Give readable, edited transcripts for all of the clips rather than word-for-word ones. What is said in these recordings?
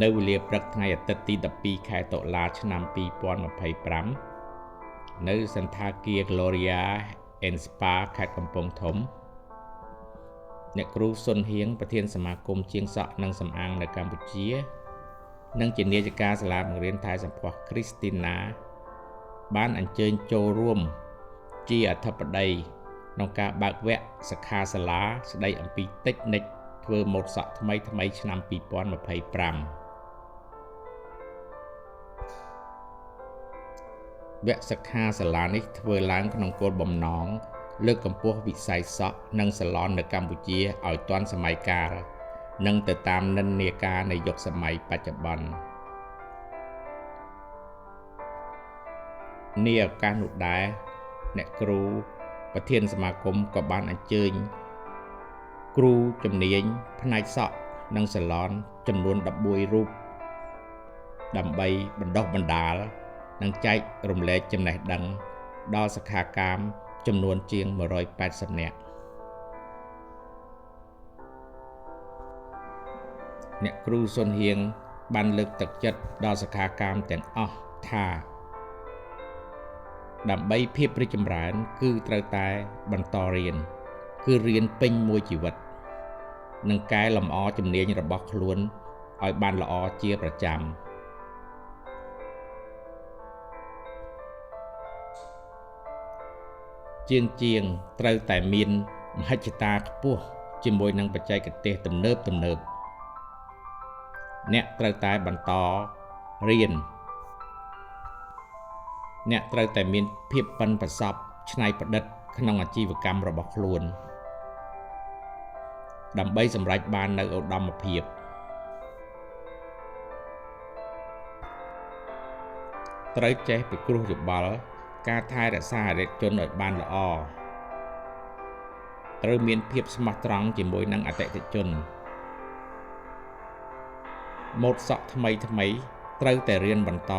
នៅវេលាព្រឹកថ្ងៃអាទិត្យទី12ខែតុលាឆ្នាំ2025នៅសណ្ឋាគារ Gloria and Spa ខេត្តកំពង់ធំអ្នកគ្រូសុនហៀងប្រធានសមាគមជាងសក់និងសំអាងនៅកម្ពុជានិងជានាយិកាសាលាបង្រៀនថែសម្ផស្សគ្រីស្ទីណាបានអញ្ជើញចូលរួមជាអធិបតីក្នុងការបើកវគ្គសិក្ខាសាលាស្ដីអំពីតិចនិចធ្វើម៉ូដសក់ថ្មីថ្មីឆ្នាំ2025វគ្គសិក្ខាសាលានេះធ្វើឡើងក្នុងគោលបំណងលើកកម្ពស់វិស័យសក់និងសាឡននៅកម្ពុជាឲ្យទាន់សម័យកាលនិងទៅតាមនិន្នាការនៃយុគសម័យបច្ចុប្បន្ននាឱកាសនោះដែរអ្នកគ្រូប្រធានសមាគមក៏បានអញ្ជើញគ្រូជំនាញផ្នែកសក់និងសាឡនចំនួន14រូបដើម្បីបណ្ដុះបណ្ដាលនិងចែករំលែកចំណេះដឹងដល់សិក្ខាកាមចំនួនជាង180នាក់អ្នកគ្រូសុនហៀងបានលើកទឹកចិត្តដល់សិក្ខាកាមទាំងអស់ថាដើម្បីភាពរីកចម្រើនគឺត្រូវតែបន្តរៀនគឺរៀនពេញមួយជីវិតនិងកែលម្អជំនាញរបស់ខ្លួនឲ្យបានល្អជាប្រចាំជាងត្រូវតែមានមហិច្ឆតាខ្ពស់ជាមួយនឹងបច្ចេកទេសទំនើបអ្នកត្រូវតែបន្តរៀនអ្នកត្រូវតែមានភាពប៉ិនប្រសប់ច្នៃប្រឌិតក្នុងអាជីវកម្មរបស់ខ្លួនដើម្បីសម្រេចបាននូវឧត្តមភាពត្រូវចេះពិគ្រោះយោបល់ការថែរក្សាអតិថិជនឲ្យបានល្អត្រូវមានភាពស្មោះត្រង់ជាមួយនឹងអតិថិជនម៉ូដសក់ថ្មីត្រូវតែរៀនបន្ត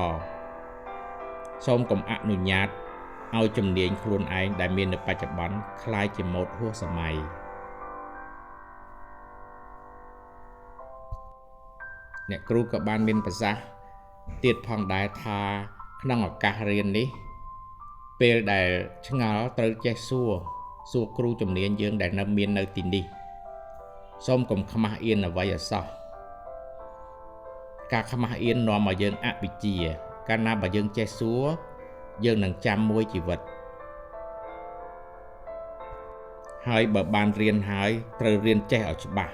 សូមកុំអនុញ្ញាតឲ្យជំនាញខ្លួនឯងដែលមាននៅបច្ចុប្បន្នក្លាយជាម៉ូដហួសសម័យអ្នកគ្រូក៏បានមានប្រសាសន៍ទៀតផងដែរថាក្នុងឱកាសរៀននេះពេលដែលឆ្ងល់ត្រូវចេះសួរគ្រូជំនាញយើងដែលនៅមាននៅទីនេះសូមកុំខ្មាស់អៀនអ្វីឲ្យសោះការខ្មាស់អៀននាំឲ្យយើងអវិជ្ជាកាលណាបើយើងចេះសួរយើងនឹងចាំមួយជីវិតហើយបើបានរៀនហើយត្រូវរៀនចេះឲ្យច្បាស់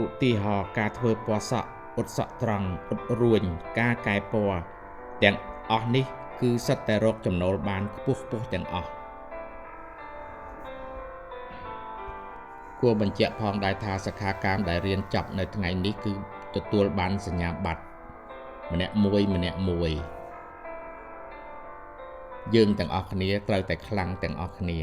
ឧទាហរណ៍ការធ្វើពណ៌សក់អ៊ុតសក់ត្រង់អ៊ុតរួញការកែពណ៌ទាំងអស់នេះគឺសុទ្ធតែរកចំណូលបានខ្ពស់ទាំងអស់គួរបញ្ជាក់ផងដែរថាសិក្ខាកាមដែលរៀនចប់នៅថ្ងៃនេះគឺទទួលបានសញ្ញាបត្រម្នាក់មួយយើងទាំងអស់គ្នាត្រូវតែខ្លាំងទាំងអស់គ្នា